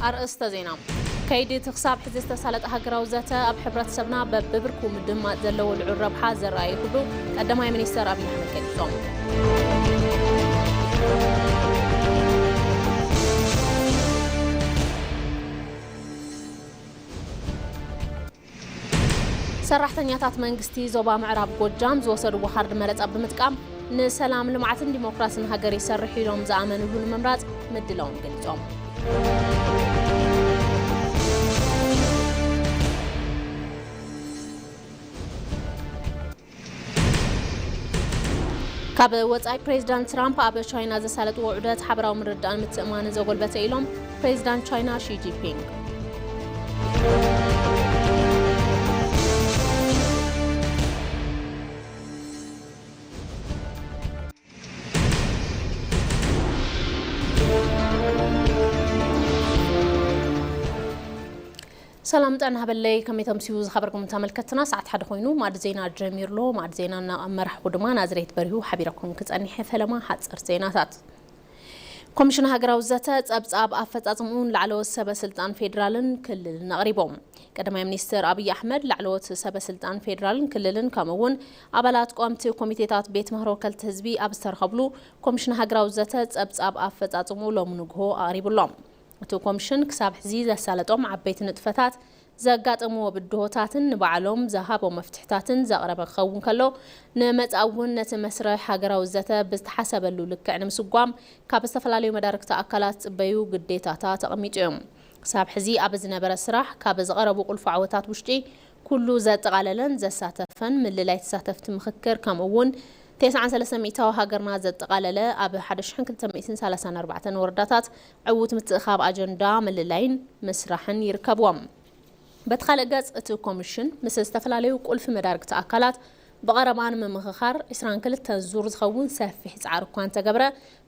ኣርእስተ ዜና። ከይዲ እቲ ክሳብ ሕዚ ዝተሳለጠ ሃገራዊ ዘተ ኣብ ሕብረተሰብና በብብርኩ ምድማፅ ዘለዎ ልዑል ረብሓ ዘረኣየ ክብሉ ቀዳማይ ሚኒስተር ኣብይ ኣሕመድ ገሊፆም። ሰራሕተኛታት መንግስቲ ዞባ ምዕራብ ጎጃም ዝወሰድዎ ካርድ መረፃ ብምጥቃም ንሰላም፣ ልምዓትን ዲሞክራስን ሃገር ይሰርሕ ኢሎም ዝኣመንሉ ንምምራፅ ምድላዎም ገሊፆም። ካብ ወጻኢ ፕሬዚዳንት ትራምፕ ኣብ ቻይና ዘሳለጥዎ ዑደት ሓበራዊ ምርድዳእን ምትእማንን ዘጎልበተ ኢሎም ፕሬዚዳንት ቻይና ሺ ጂንፒንግ። ሰላም ጥዕና ሃበለይ፣ ከመይ ተምስዩ ዝኸበርኩም ተመልከትና? ሰዓት ሓደ ኮይኑ ማዕዲ ዜና ጀሚርሎ። ማዕዲ ዜና እናመራሕኩ ድማ ናዝሬት በሪሁ ሓቢረኩም ክጸኒሕ ፈለማ ሓጸርቲ ዜናታት። ኮሚሽን ሃገራዊ ዘተ ጸብጻብ ኣፈጻጽምኡን ላዕለዎት ሰበ ስልጣን ፌዴራልን ክልልን ኣቕሪቦም። ቀዳማይ ሚኒስትር ኣብይ ኣሕመድ ላዕለዎት ሰበ ስልጣን ፌዴራልን ክልልን ከምኡ እውን ኣባላት ቋምቲ ኮሚቴታት ቤት ምህሮ ወከልቲ ህዝቢ ኣብ ዝተረኸብሉ ኮሚሽን ሃገራዊ ዘተ ጸብጻብ ኣፈጻጽምኡ ሎሚ ንግሆ ኣቕሪቡሎም። እቲ ኮሚሽን ክሳብ ሕዚ ዘሳለጦም ዓበይቲ ንጥፈታት፣ ዘጋጠምዎ ብድሆታትን ንባዕሎም ዝሃቦም መፍትሕታትን ዘቕረበ ክኸውን ከሎ፣ ንመጻኢ እውን ነቲ መስርሕ ሃገራዊ ዘተ ብዝተሓሰበሉ ልክዕ ንምስጓም ካብ ዝተፈላለዩ መዳርግቲ ኣካላት ዝጽበዩ ግዴታታት ኣቐሚጡ እዩ። ክሳብ ሕዚ ኣብ ዝነበረ ስራሕ ካብ ዝቐረቡ ቁልፊ ዓወታት ውሽጢ ኩሉ ዘጠቓለለን ዘሳተፈን ምልላይ ተሳተፍቲ ምኽክር ከምኡ እውን ተስዓን ሰለስተን ሚእታዊ ሃገርና ዘጠቓለለ ኣብ ሓደ ሽሕን ክልተ ሚእትን ሰላሳን ኣርባዕተን ወረዳታት ዕዉት ምትእኻብ ኣጀንዳ ምልላይን ምስራሕን ይርከብዎም። በቲ ካልእ ገጽ እቲ ኮሚሽን ምስ ዝተፈላለዩ ቁልፊ መዳርግቲ ኣካላት ብቐረባ ንምምኽኻር ዕስራን ክልተን ዙር ዝኸውን ሰፊሕ ጻዕሪ እኳ እንተገብረ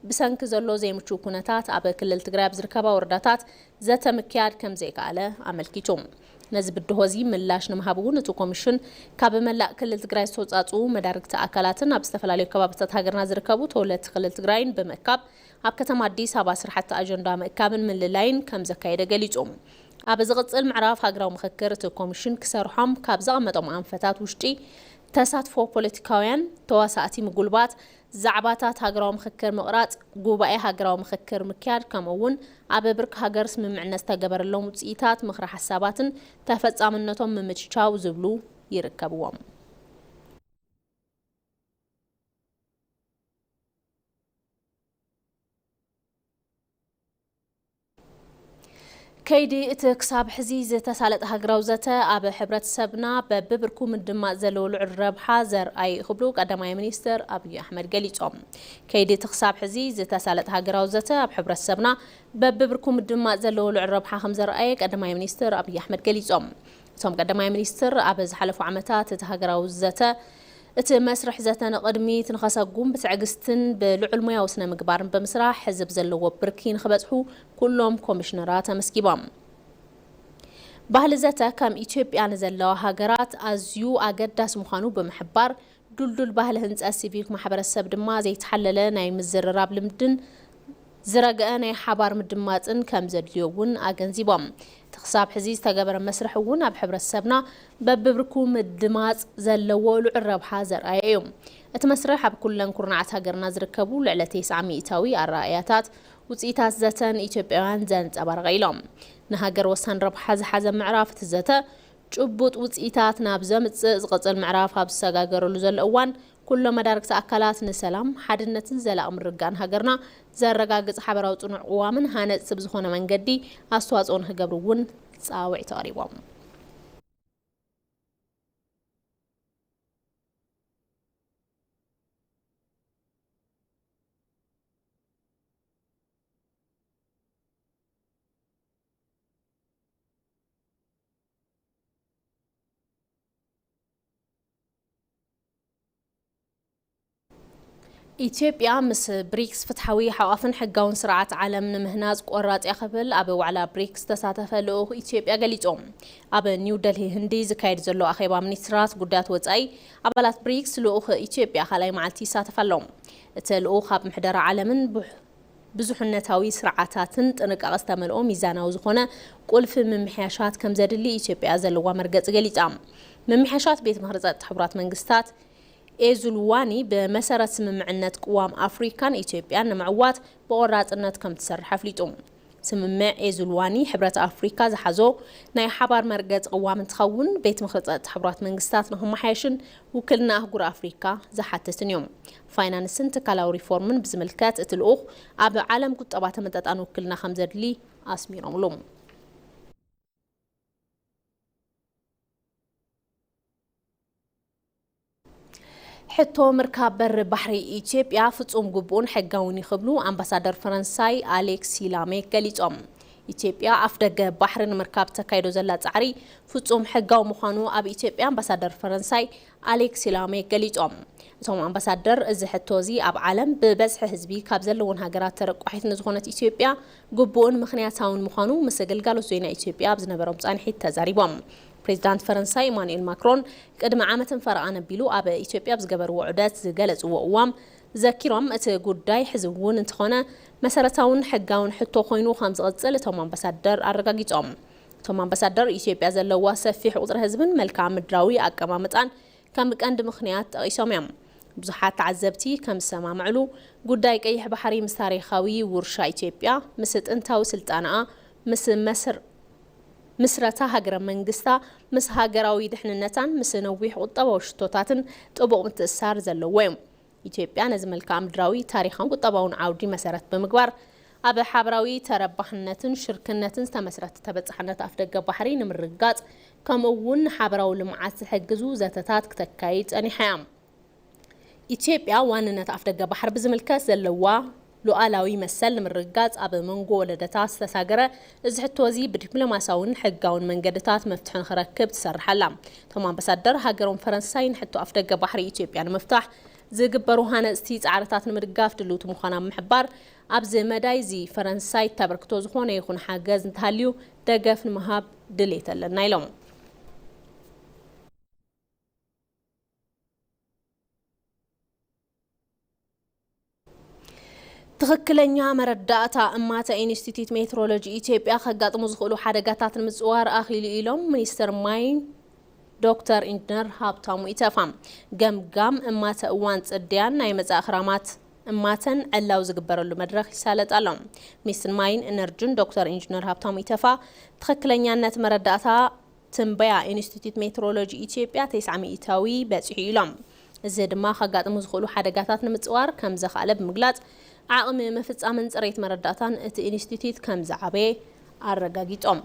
ብሰንኪ ዘሎ ዘይምቹው ኩነታት ኣብ ክልል ትግራይ ኣብ ዝርከባ ወረዳታት ዘተ ምክያድ ከም ዘይከኣለ ኣመልኪቱ። ነዚ ብድሆ እዚ ምላሽ ንምሃብ እውን እቲ ኮሚሽን ካብ መላእ ክልል ትግራይ ዝተውጻጽኡ መዳርግቲ ኣካላትን ኣብ ዝተፈላለዩ ከባብታት ሃገርና ዝርከቡ ተወለድቲ ክልል ትግራይን ብምእካብ ኣብ ከተማ ኣዲስ ኣበባ ስራሕቲ ኣጀንዳ ምእካብን ምልላይን ከም ዘካየደ ገሊጹ። ኣብ ዝቕጽል ምዕራፍ ሃገራዊ ምኽክር እቲ ኮሚሽን ክሰርሖም ካብ ዘቐመጦም ኣንፈታት ውሽጢ ተሳትፎ ፖለቲካውያን ተዋሳእቲ ምጉልባት፣ ዛዕባታት ሃገራዊ ምኽክር ምቕራጽ፣ ጉባኤ ሃገራዊ ምኽክር ምክያድ ከምኡ እውን ኣብ ብርኪ ሃገር ስምምዕነት ዝተገበረሎም ውፅኢታት ምኽረ ሓሳባትን ተፈጻምነቶም ምምችቻው ዝብሉ ይርከብዎም። ከይዲ እቲ ክሳብ ሕዚ ዝተሳለጠ ሃገራዊ ዘተ ኣብ ሕብረተሰብና በብብርኩ ምድማፅ ዘለዎ ልዑል ረብሓ ዘርኣየ ክብሉ ቀዳማይ ሚኒስትር ኣብይ ኣሕመድ ገሊፆም። ከይዲ እቲ ክሳብ ሕዚ ዝተሳለጠ ሃገራዊ ዘተ ኣብ ሕብረተሰብና በብብርኩ ምድማፅ ዘለዎ ልዑል ረብሓ ከም ዘርኣየ ቀዳማይ ሚኒስትር ኣብይ ኣሕመድ ገሊፆም። እቶም ቀዳማይ ሚኒስትር ኣብ ዝሓለፉ ዓመታት እቲ ሃገራዊ ዘተ እቲ መስርሕ ዘተ ንቕድሚት ንኸሰጉም ብትዕግስትን ብልዑል ሞያዊ ስነ ምግባርን ብምስራሕ ህዝብ ዘለዎ ብርኪ ንኽበፅሑ ኩሎም ኮሚሽነራት ኣመስጊቦም። ባህሊ ዘተ ከም ኢትዮጵያ ንዘለዋ ሃገራት ኣዝዩ ኣገዳሲ ምዃኑ ብምሕባር፣ ዱልዱል ባህሊ ህንፀት ሲቪክ ማሕበረሰብ ድማ ዘይተሓለለ ናይ ምዝርራብ ልምድን ዝረገአ ናይ ሓባር ምድማፅን ከም ዘድልዮ እውን ኣገንዚቦም። እቲ ክሳብ ሕዚ ዝተገበረ መስርሕ እውን ኣብ ሕብረተሰብና በብብርኩ ምድማፅ ዘለዎ ልዑል ረብሓ ዘርኣየ እዩ። እቲ መስርሕ ኣብ ኩለን ኩርናዓት ሃገርና ዝርከቡ ልዕሊ ተስዓ ሚእታዊ ኣረኣእያታት ውፅኢታት ዘተን ኢትዮጵያውያን ዘንፀባረቐ ኢሎም። ንሃገር ወሳኒ ረብሓ ዝሓዘ ምዕራፍ እቲ ዘተ ጭቡጥ ውፅኢታት ናብ ዘምፅእ ዝቕፅል ምዕራፍ ኣብ ዝሰጋገረሉ ዘሎ እዋን፣ ኩሎም መዳርግቲ ኣካላት ንሰላም፣ ሓድነትን ዘላቒ ምርግጋእን ሃገርና ዘረጋግፅ ሓበራዊ ፅኑዕ ቅዋምን ሃነፅቲ ብዝኾነ መንገዲ ኣስተዋፅኦ ንክገብሩ እውን ፃውዒት ኣቕሪቦም። ኢትዮጵያ ምስ ብሪክስ ፍትሓዊ፣ ሓቋፍን ሕጋውን ስርዓት ዓለም ንምህናጽ ቆራጽ እያ ክብል ኣብ ዋዕላ ብሪክስ ዝተሳተፈ ልኡኽ ኢትዮጵያ ገሊጹ። ኣብ ኒው ደልሂ ህንዲ ዝካየድ ዘሎ ኣኼባ ሚኒስትራት ጉዳያት ወጻኢ ኣባላት ብሪክስ ልኡኽ ኢትዮጵያ ካልኣይ መዓልቲ ይሳተፍ ኣሎ። እቲ ልኡኽ ኣብ ምሕደራ ዓለምን ብሕ- ብዙሕነታዊ ስርዓታትን ጥንቃቐ ዝተመልኦ ሚዛናዊ ዝኾነ ቁልፊ ምምሕያሻት ከም ዘድሊ ኢትዮጵያ ዘለዋ መርገጺ ገሊጻ። ምምሕያሻት ቤት ምኽሪ ጸጥታ ሕቡራት መንግስታት ኤዙልዋኒ ብመሰረት ስምምዕነት ቅዋም ኣፍሪካን ኢትዮጵያን ንምዕዋት ብቆራጽነት ከም ትሰርሕ ኣፍሊጡ። ስምምዕ ኤዙልዋኒ ሕብረት ኣፍሪካ ዝሓዞ ናይ ሓባር መርገጽ ቅዋም እንትኸውን፣ ቤት ምኽሪ ጸጥታ ሕቡራት መንግስታት ንክመሓየሽን ውክልና ኣህጉር ኣፍሪካ ዝሓትትን እዩ። ፋይናንስን ትካላዊ ሪፎርምን ብዝምልከት እቲ ልኡኽ ኣብ ዓለም ቁጠባ ተመጣጣኒ ውክልና ከም ዘድሊ ኣስሚሮምሉ። ሕቶ ምርካብ በሪ ባሕሪ ኢትዮጵያ ፍጹም ግቡእን ሕጋውን እዩ ክብሉ ኣምባሳደር ፈረንሳይ ኣሌክሲ ላሜክ ገሊጾም። ኢትዮጵያ ኣፍደገ ባሕሪ ንምርካብ ተካይዶ ዘላ ጻዕሪ ፍጹም ሕጋዊ ምዃኑ ኣብ ኢትዮጵያ ኣምባሳደር ፈረንሳይ ኣሌክሲ ላሜክ ገሊጾም። እቶም ኣምባሳደር እዚ ሕቶ እዚ ኣብ ዓለም ብበዝሒ ህዝቢ ካብ ዘለውን ሃገራት ተረቋሒት ንዝኾነት ኢትዮጵያ ግቡእን ምኽንያታውን ምዃኑ ምስ ግልጋሎት ዜና ኢትዮጵያ ኣብ ዝነበሮም ጻንሒት ተዛሪቦም። ፕሬዚዳንት ፈረንሳይ ኢማኑኤል ማክሮን ቅድሚ ዓመትን ፈረቓን ኣቢሉ ኣብ ኢትዮጵያ ኣብ ዝገበርዎ ዑደት ዝገለጽዎ እዋም ዘኪሮም፣ እቲ ጉዳይ ሕዚ እውን እንተኾነ መሰረታውን ሕጋውን ሕቶ ኮይኑ ከም ዝቕጽል እቶም ኣምባሳደር ኣረጋጊጾም። እቶም ኣምባሳደር ኢትዮጵያ ዘለዋ ሰፊሕ ቁጽሪ ህዝብን መልክዓ ምድራዊ ኣቀማምጣን ከም ቀንዲ ምኽንያት ጠቒሶም እዮም። ብዙሓት ተዓዘብቲ ከም ዝሰማምዕሉ ጉዳይ ቀይሕ ባሕሪ ምስ ታሪኻዊ ውርሻ ኢትዮጵያ፣ ምስ ጥንታዊ ስልጣነኣ፣ ምስ መስር ምስረታ ሃገረ መንግስታ፣ ምስ ሃገራዊ ድሕንነታን ምስ ነዊሕ ቁጠባዊ ሽቶታትን ጥቡቕ ምትእስሳር ዘለዎ እዩ። ኢትዮጵያ ነዚ መልክዓ ምድራዊ፣ ታሪኻውን ቁጠባውን ዓውዲ መሰረት ብምግባር ኣብ ሓበራዊ ተረባሕነትን ሽርክነትን ዝተመስረተ ተበጻሕነት ኣፍደገ ባሕሪ ንምርግጋጽ ከምኡ እውን ንሓበራዊ ልምዓት ዝሕግዙ ዘተታት ክተካይድ ጸኒሓ እያ። ኢትዮጵያ ዋንነት ኣፍደገ ባሕሪ ብዝምልከት ዘለዋ ሉዓላዊ መሰል ንምርግጋጽ ኣብ መንጎ ወለደታት ዝተሳገረ እዚ ሕቶ እዚ ብዲፕሎማሲያውን ሕጋውን መንገድታት መፍትሒ ንኽረክብ ትሰርሕ ኣላ። እቶም ኣምባሳደር ሃገሮም ፈረንሳይ ንሕቶ ኣፍደገ ባሕሪ ኢትዮጵያ ንምፍታሕ ዝግበሩ ሃነጽቲ ጻዕርታት ንምድጋፍ ድልውቲ ምዃና ብምሕባር፣ ኣብዚ መዳይ እዚ ፈረንሳይ እተበርክቶ ዝኾነ ይኹን ሓገዝ እንተሃልዩ ደገፍ ንምሃብ ድሌት ኣለና ኢሎም። ትኽክለኛ መረዳእታ እማተ ኢንስቲትዩት ሜትሮሎጂ ኢትዮጵያ ከጋጥሙ ዝኽእሉ ሓደጋታት ንምጽዋር ኣኽኢሉ ኢሎም ሚኒስትር ማይን ዶክተር ኢንጂነር ሃብታሙ ኢተፋ። ገምጋም እማተ እዋን ጽድያን ናይ መጻኢ ክራማት እማተን ዕላው ዝግበረሉ መድረኽ ይሳለጥ ኣሎ። ሚኒስትር ማይን ኢነርጂን ዶክተር ኢንጂነር ሃብታሙ ኢተፋ ትኽክለኛነት መረዳእታ ትንበያ ኢንስቲትዩት ሜትሮሎጂ ኢትዮጵያ ተስዓ ሚእታዊ በጺሑ ኢሎም። እዚ ድማ ከጋጥሙ ዝኽእሉ ሓደጋታት ንምጽዋር ከም ዘኽኣለ ብምግላጽ፣ ዓቕሚ ምፍጻምን ጽሬት መረዳእታን እቲ ኢንስቲትዩት ከም ዝዓበየ ኣረጋጊጾም።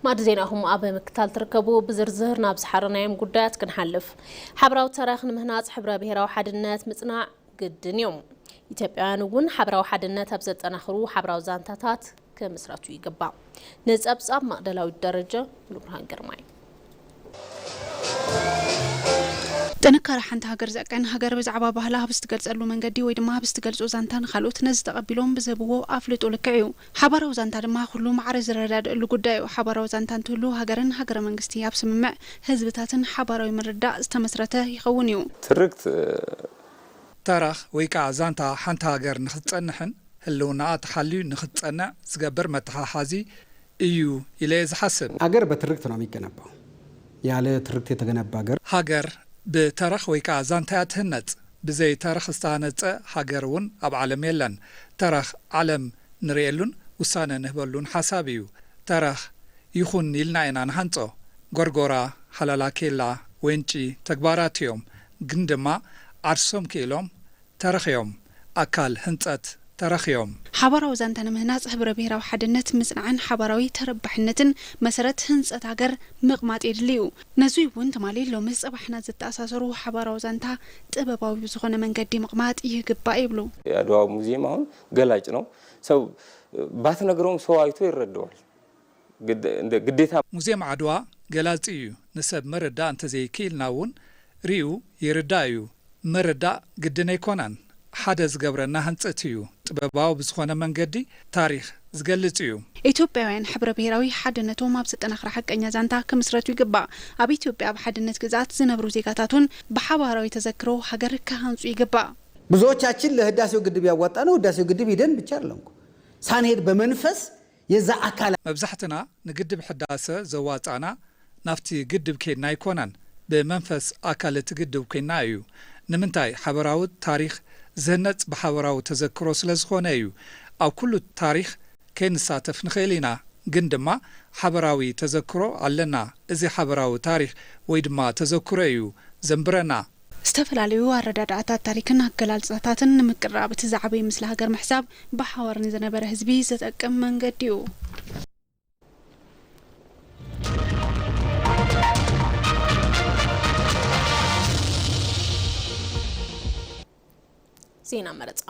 ማዕዲ ዜናኹም ኣብ ምክታል ትርከቡ። ብዝርዝር ናብ ዝሓረናዮም ጉዳያት ክንሓልፍ። ሓበራዊ ተረኽ ንምህናጽ ሕብረ ብሔራዊ ሓድነት ምጽናዕ ግድን እዩ። ኢትዮጵያውያን እውን ሓበራዊ ሓድነት ኣብ ዘጠናኽሩ ሓበራዊ ዛንታታት ክምስረቱ ይግባእ። ንጸብጻብ ማእከላዊት ደረጃ ሙሉብርሃን ግርማይ። ጥንካረ ሓንቲ ሃገር ዘዕቀን ሃገር ብዛዕባ ባህላ ኣብ ዝትገልጸሉ መንገዲ ወይ ድማ ኣብ ዝትገልጾ ዛንታ ንኻልኦት ነዚ ተቐቢሎም ብዝህብዎ ኣፍልጦ ልክዕ እዩ። ሓባራዊ ዛንታ ድማ ኩሉ ማዕረ ዝረዳድእሉ ጉዳይ እዩ። ሓባራዊ ዛንታ እንትህሉ ሃገርን ሃገረ መንግስቲ ኣብ ስምምዕ ህዝብታትን ሓባራዊ ምርዳእ ዝተመስረተ ይኸውን እዩ። ትርክት ተረኽ ወይ ከዓ ዛንታ ሓንቲ ሃገር ንኽትጸንሕን ህልውናኣ ተሓልዩ ንኽትጸንዕ ዝገብር መተሓሓዚ እዩ ኢለ እየ ዝሓስብ። አገር በትርክት ነው የሚገነባው። ያለ ትርክት የተገነባ ሀገር። ሃገር ብተረኽ ወይ ከኣ ዛንታ እያ ትህነጽ። ብዘይ ተረኽ ዝተሃነጸ ሃገር እውን ኣብ ዓለም የለን። ተረኽ ዓለም ንርእየሉን ውሳነ ንህበሉን ሓሳብ እዩ። ተረኽ ይኹን ኢልና ኢና ንሃንጾ። ጎርጎራ፣ ሓላላ ኬላ፣ ዌንጪ ተግባራት እዮም። ግን ድማ ዓርሶም ክኢሎም ተረኽዮም። ኣካል ህንጸት ተረኽዮም። ሓባራዊ ዛንታ ንምህናጽ ህብረ ብሄራዊ ሓድነት ምጽናዕን ሓባራዊ ተረባሕነትን መሰረት ህንጸት ሃገር ምቕማጥ የድሊ እዩ። ነዙይ እውን ትማሊ ሎምስ ጽባሕና ዘተኣሳሰሩ ሓባራዊ ዛንታ ጥበባዊ ብዝኾነ መንገዲ ምቕማጥ ይግባእ ይብሉ። የአድዋ ሙዚየም አሁን ገላጭ ነው። ሰው ባትነግረውም ሰው አይቶ ይረደዋል። ግዴታ። ሙዚየም ዓድዋ ገላጺ እዩ። ንሰብ ምርዳእ እንተዘይክኢልና እውን ርእዩ ይርዳእ እዩ። ምርዳእ ግድን ኣይኮነን። ሓደ ዝገብረና ህንጸት እዩ። ጥበባዊ ብዝኾነ መንገዲ ታሪኽ ዝገልጽ እዩ። ኢትዮጵያውያን ሕብረ ብሄራዊ ሓድነቶም ኣብ ዘጠናኽር ሓቀኛ ዛንታ ክምስረቱ ይግባእ። ኣብ ኢትዮጵያ ኣብ ሓድነት ግዝኣት ዝነብሩ ዜጋታት እውን ብሓባራዊ ተዘክሮ ሃገር ክሃንጹ ይግባእ። ብዙዎቻችን ለህዳሴው ግድብ ያዋጣነው ህዳሴው ግድብ ሂደን ብቻ አይደለም እኮ ሳንሄድ በመንፈስ የዛ ኣካል። መብዛሕትና ንግድብ ሕዳሰ ዘዋጻእና ናብቲ ግድብ ኬድና ኣይኮነን፣ ብመንፈስ ኣካል እቲ ግድብ ኬድና እዩ። ንምንታይ? ሓበራዊ ታሪኽ ዝህነጽ ብሓበራዊ ተዘክሮ ስለ ዝኾነ እዩ። ኣብ ኩሉ ታሪኽ ከይንሳተፍ ንኽእል ኢና፣ ግን ድማ ሓበራዊ ተዘክሮ ኣለና። እዚ ሓበራዊ ታሪኽ ወይ ድማ ተዘክሮ እዩ ዘንብረና። ዝተፈላለዩ ኣረዳድኣታት ታሪክን ኣገላልጻታትን ንምቅርራብ እቲ ዝዓበየ ምስሊ ሃገር ምሕሳብ ብሓባር ንዝነበረ ህዝቢ ዝጠቅም መንገዲ እዩ። ዜና መረጻ።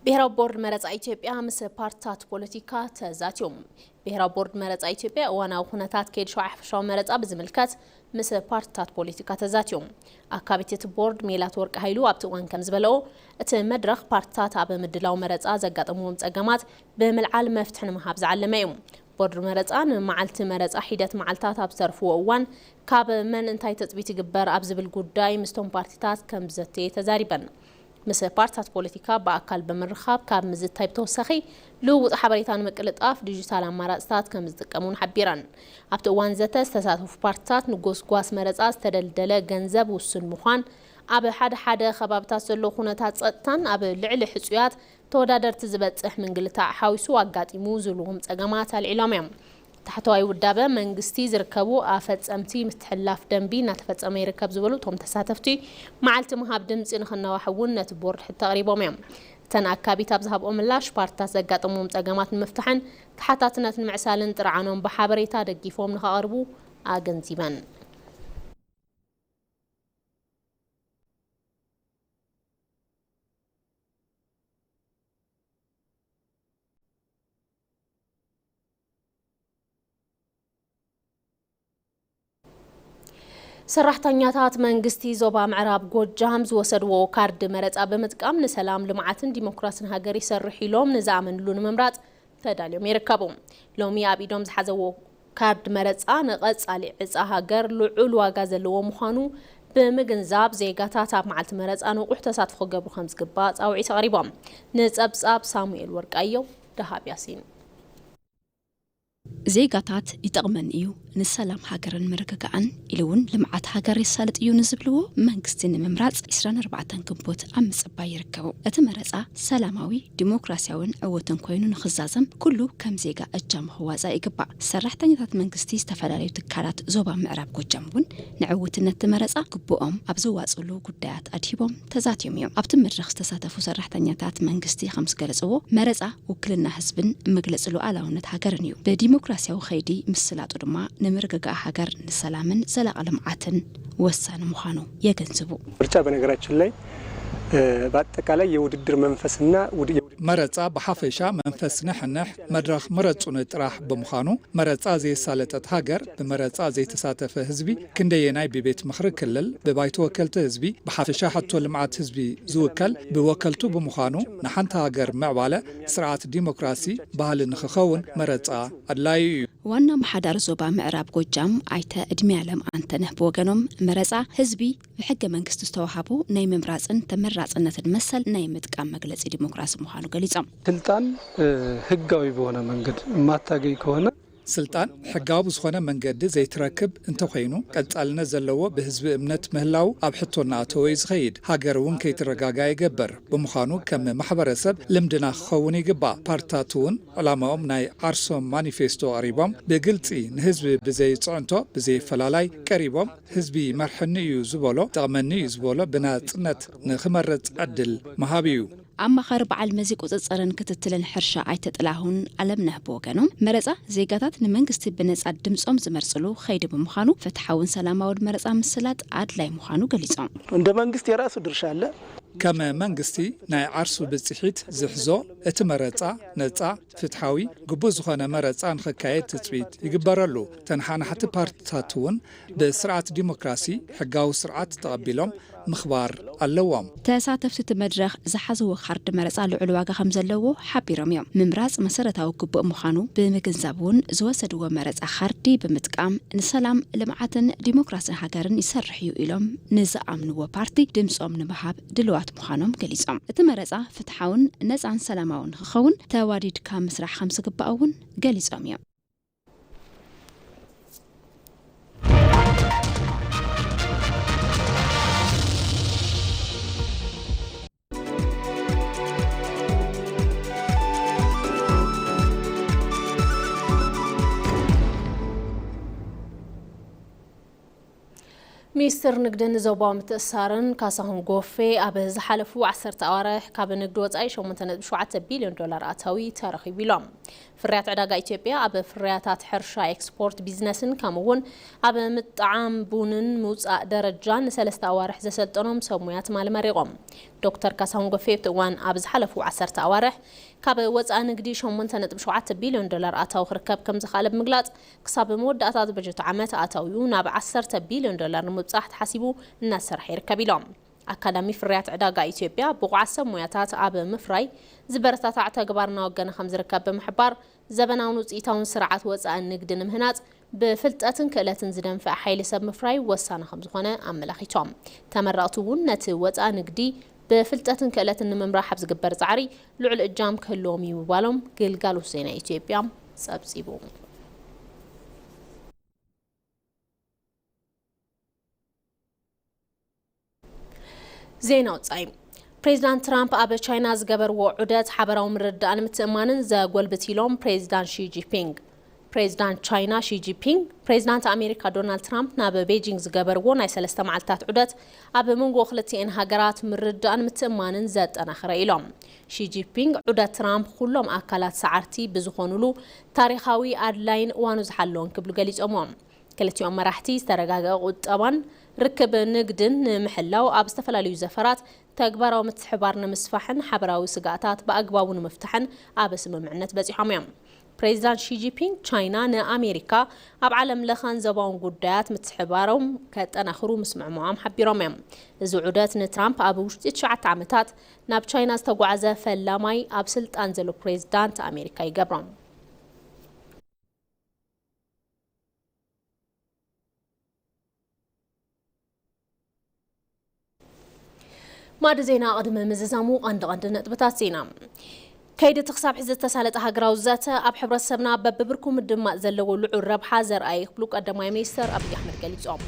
ብሄራዊ ቦርድ መረጻ ኢትዮጵያ ምስ ፓርትታት ፖለቲካ ተዛትዮም። ብሄራዊ ቦርድ መረጻ ኢትዮጵያ እዋናዊ ኩነታት ከይዲ ሸውዓይ ሓፈሻዊ መረጻ ብዝምልከት ምስ ፓርትታት ፖለቲካ ተዛትዮም። ኣካቢት እቲ ቦርድ ሜላት ወርቂ ሃይሉ ኣብቲ እዋን ከም ዝበለኦ፣ እቲ መድረኽ ፓርትታት ኣብ ምድላው መረጻ ዘጋጠምዎም ጸገማት ብምልዓል መፍትሒ ንምሃብ ዝዓለመ እዩ። ቦርድ መረጻ ንመዓልቲ መረጻ ሒደት መዓልታት ኣብ ዝተርፍዎ እዋን ካብ መን እንታይ ትጽቢት ይግበር ኣብ ዝብል ጉዳይ ምስቶም ፓርቲታት ከም ዝዘተየ ተዛሪበን። ምስ ፓርትታት ፖለቲካ ብኣካል ብምርኻብ ካብ ምዝታይ ብተወሳኺ ልውውጥ ሓበሬታ ንምቅልጣፍ ዲጂታል ኣማራፅታት ከም ዝጥቀሙ እውን ሓቢረን። ኣብቲ እዋን ዘተ ዝተሳተፉ ፓርትታት ንጎስጓስ መረፃ ዝተደልደለ ገንዘብ ውሱን ምዃን፣ ኣብ ሓደ ሓደ ከባብታት ዘሎ ኩነታት ፀጥታን ኣብ ልዕሊ ሕፁያት ተወዳደርቲ ዝበፅሕ ምንግልታዕ ሓዊሱ ኣጋጢሙ ዝብልዎም ፀገማት ኣልዒሎም እዮም። ታሕተዋይ ውዳበ መንግስቲ ዝርከቡ ኣፈፀምቲ ምትሕልላፍ ደንቢ እናተፈፀመ ይርከብ ዝበሉ እቶም ተሳተፍቲ፣ መዓልቲ ምሃብ ድምፂ ንኽነዋሕ እውን ነቲ ቦርድ ሕቶ ኣቕሪቦም እዮም። እተን ኣካቢት ኣብ ዝሃብኦ ምላሽ፣ ፓርትታት ዘጋጠምዎም ፀገማት ንምፍታሕን ተሓታትነት ንምዕሳልን ጥርዓኖም ብሓበሬታ ደጊፎም ንኸቕርቡ ኣገንዚበን። ሰራሕተኛታት መንግስቲ ዞባ ምዕራብ ጎጃም ዝወሰድዎ ካርድ መረፃ ብምጥቃም ንሰላም፣ ልምዓትን ዲሞክራስን ሃገር ይሰርሕ ኢሎም ንዝኣመንሉ ንምምራፅ ተዳልዮም ይርከቡ። ሎሚ ኣብ ኢዶም ዝሓዘዎ ካርድ መረፃ ንቐፃሊ ዕፃ ሃገር ልዑል ዋጋ ዘለዎ ምዃኑ ብምግንዛብ፣ ዜጋታት ኣብ መዓልቲ መረፃ ንቑሕ ተሳትፎ ክገብሩ ከምዝግባእ ፃውዒት ኣቕሪቦም። ንፀብፃብ ሳሙኤል ወርቃየሁ፣ ደሃብ ያሲን። ዜጋታት ይጠቕመኒ እዩ፣ ንሰላም ሃገርን ምርግጋእን ኢሉ እውን ልምዓት ሃገር የሳልጥ እዩ ንዝብልዎ መንግስቲ ንምምራፅ ዒስራን ኣርባዕተን ግንቦት ኣብ ምፅባይ ይርከቡ። እቲ መረፃ ሰላማዊ፣ ዲሞክራሲያውን ዕዉትን ኮይኑ ንኽዛዘም ኩሉ ከም ዜጋ እጃሙ ክዋፃእ ይግባእ። ሰራሕተኛታት መንግስቲ ዝተፈላለዩ ትካላት ዞባ ምዕራብ ጎጃም እውን ንዕዉትነት እቲ መረፃ ግቡኦም ኣብ ዝዋፅሉ ጉዳያት ኣድሂቦም ተዛትዮም እዮም። ኣብቲ መድረኽ ዝተሳተፉ ሰራሕተኛታት መንግስቲ ከም ዝገለፅዎ፣ መረፃ ውክልና ህዝብን መግለፂ ሉዓላውነት ሃገርን እዩ። ብዲሞክራሲያዊ ከይዲ ምስላጡ ድማ ንምርግጋእ ሃገር፣ ንሰላምን ዘላቒ ልምዓትን ወሳኒ ምዃኑ የገንዝቡ። ምርጫ በነገራችን ላይ በአጠቃላይ የውድድር መንፈስና መረፃ ብሓፈሻ መንፈስ ንሕንሕ መድረኽ ምረፁኒ ጥራሕ ብምዃኑ፣ መረፃ ዘየሳለጠት ሃገር፣ ብመረፃ ዘይተሳተፈ ህዝቢ ክንደየናይ ብቤት ምኽሪ ክልል፣ ብባይቶ ወከልቲ ህዝቢ፣ ብሓፈሻ ሕቶ ልምዓት ህዝቢ ዝውከል ብወከልቱ ብምዃኑ፣ ንሓንቲ ሃገር ምዕባለ ስርዓት ዲሞክራሲ ባህሊ ንኽኸውን መረፃ ኣድላዩ እዩ። ዋና ኣመሓዳሪ ዞባ ምዕራብ ጎጃም ኣይተ እድሜኣለም ኣንተነህ ብወገኖም፣ መረፃ ህዝቢ ብሕገ መንግስቲ ዝተወሃቦ ናይ ምምራፅን ተመራፅነትን መሰል ናይ ምጥቃም መግለፂ ዲሞክራሲ ምዃኑ ገሊፆም። ስልጣን ህጋዊ በሆነ መንገድ የማታገኝ ከሆነ ስልጣን ሕጋዊ ብዝኾነ መንገዲ ዘይትረክብ እንተኾይኑ፣ ቀጻልነት ዘለዎ ብህዝቢ እምነት ምህላው ኣብ ሕቶ እናኣተወ እዩ ዝኸይድ። ሃገር እውን ከይትረጋጋእ ይገብር። ብምዃኑ ከም ማሕበረሰብ ልምድና ክኸውን ይግባእ። ፓርትታት እውን ዕላማኦም ናይ ዓርሶም ማኒፌስቶ ኣቕሪቦም ብግልጺ ንህዝቢ ብዘይ ጽዕንቶ ብዘይ ፈላላይ ቀሪቦም ህዝቢ ይመርሐኒ እዩ ዝበሎ፣ ጠቕመኒ እዩ ዝበሎ ብናጽነት ንኽመርጽ ዕድል ምሃብ እዩ። ኣማኻሪ በዓል መዚ ቁጽጽርን ክትትልን ሕርሻ ኣይተ ጥላሁን ኣለምነህ ብወገኖም፣ መረጻ ዜጋታት ንመንግስቲ ብነጻ ድምጾም ዝመርጽሉ ኸይዲ ብምዃኑ፣ ፍትሓውን ሰላማውን መረጻ ምስላጥ ኣድላይ ምዃኑ ገሊጾም። እንደ መንግስት የራሱ ድርሻ አለ። ከም መንግስቲ ናይ ዓርሱ ብጽሒት ዝሕዞ፣ እቲ መረጻ ነጻ፣ ፍትሓዊ፣ ግቡእ ዝኾነ መረጻ ንኽካየድ ትጽቢት ይግበረሉ። ተነሓናሕቲ ፓርትታት እውን ብስርዓት ዲሞክራሲ ሕጋዊ ስርዓት ተቐቢሎም ምኽባር ኣለዎም። ተሳተፍቲ እቲ መድረኽ ዝሓዝዎ ካርድ መረጻ ልዑል ዋጋ ከም ዘለዎ ሓቢሮም እዮም። ምምራጽ መሰረታዊ ግቡእ ምዃኑ ብምግንዛብ እውን ዝወሰድዎ መረጻ ካርዲ ብምጥቃም ንሰላም፣ ልምዓትን ዲሞክራስን ሃገርን ይሰርሕ እዩ ኢሎም ንዝኣምንዎ ፓርቲ ድምጾም ንምሃብ ድልዋት ምዃኖም ገሊጾም። እቲ መረጻ ፍትሓውን ነጻን ሰላማውን ንክኸውን ተዋዲድካ ምስራሕ ከም ዝግባእ እውን ገሊጾም እዮም። ሚኒስትር ንግድን ዞባዊ ምትእስሳርን ካሳሁን ጎፌ ኣብ ዝሓለፉ ዓሰርተ ኣዋርሕ ካብ ንግዲ ወጻኢ ሸሞንተ ነጥቢ ሸውዓተ ቢልዮን ዶላር ኣታዊ ተረኺቡ ኢሎም። ፍርያት ዕዳጋ ኢትዮጵያ ኣብ ፍርያታት ሕርሻ፣ ኤክስፖርት፣ ቢዝነስን ከምኡ እውን ኣብ ምጥዓም ቡንን ምውጻእ ደረጃን ንሰለስተ ኣዋርሕ ዘሰልጠኖም ሰብ ሙያ ትማሊ መሪቖም። ዶክተር ካሳሁን ጎፌ ኣብቲ እዋን ኣብ ዝሓለፉ ዓሰርተ ኣዋርሕ ካብ ወጻኢ ንግዲ ሸሞንተ ነጥቢ ሸውዓተ ቢልዮን ዶላር ኣታዊ ክርከብ ከም ዝኸኣለ ብምግላጽ፣ ክሳብ መወዳእታ በጀት ዓመት ኣታዊኡ ናብ ዓሰርተ ቢልዮን ዶላር ንምብጻሕ ተሓሲቡ እናተሰርሐ ይርከብ ኢሎም። ኣካዳሚ ፍርያት ዕዳጋ ኢትዮጵያ ብቑዓት ሰብ ሞያታት ኣብ ምፍራይ ዝበረታታዕ ተግባር እናወገነ ከም ዝርከብ ብምሕባር፣ ዘበናውን ውፅኢታውን ስርዓት ወፃኢ ንግዲ ንምህናፅ ብፍልጠትን ክእለትን ዝደንፈዐ ሓይሊ ሰብ ምፍራይ ወሳኒ ከም ዝኾነ ኣመላኺቶም። ተመረቕቲ እውን ነቲ ወፃኢ ንግዲ ብፍልጠትን ክእለትን ንምምራሕ ኣብ ዝግበር ፃዕሪ ልዑል እጃም ክህልዎም እዩ ምባሎም ግልጋሎት ዜና ኢትዮጵያ ፀብፂቡ። ዜና ወጻኢ። ፕሬዚዳንት ትራምፕ ኣብ ቻይና ዝገበርዎ ዑደት ሓበራዊ ምርድዳእን ምትእማንን ዘጎልብት ኢሎም ፕሬዚዳንት ሺ ጂንፒንግ። ፕሬዚዳንት ቻይና ሺ ጂንፒንግ፣ ፕሬዚዳንት ኣሜሪካ ዶናልድ ትራምፕ ናብ ቤጂንግ ዝገበርዎ ናይ ሰለስተ መዓልታት ዑደት ኣብ መንጎ ክልቲኤን ሃገራት ምርድዳእን ምትእማንን ዘጠናኸረ ኢሎም። ሺ ጂንፒንግ ዑደት ትራምፕ ኩሎም ኣካላት ሰዓርቲ ብዝኾኑሉ ታሪኻዊ ኣድላይን እዋኑ ዝሓለወን ክብሉ ገሊጾምዎ። ክልቲኦም መራሕቲ ዝተረጋገአ ቁጠባን ርክብ ንግድን ንምሕላው ኣብ ዝተፈላለዩ ዘፈራት ተግባራዊ ምትሕባር ንምስፋሕን ሓበራዊ ስግኣታት ብኣግባቡ ንምፍታሕን ኣብ ስምምዕነት በጺሖም እዮም። ፕሬዚዳንት ሺ ጂንፒንግ ቻይና ንኣሜሪካ ኣብ ዓለም ለኸን ዞባውን ጉዳያት ምትሕባሮም ከጠናኽሩ ምስምዕምዖም ሓቢሮም እዮም። እዚ ዑደት ንትራምፕ ኣብ ውሽጢ ትሽዓተ ዓመታት ናብ ቻይና ዝተጓዕዘ ፈላማይ ኣብ ስልጣን ዘሎ ፕሬዚዳንት ኣሜሪካ ይገብሮም። ማዕዲ ዜና ቅድሚ ምዝዛሙ ቀንዲ ቀንዲ ነጥብታት ዜና። ከይዲ እቲ ክሳብ ሕዚ ዝተሳለጠ ሃገራዊ ዘተ ኣብ ሕብረተሰብና በብብርኩ ምድማፅ ዘለዎ ልዑል ረብሓ ዘርኣየ ክብሉ ቀዳማይ ሚኒስተር ኣብይ ኣሕመድ ገሊፆም።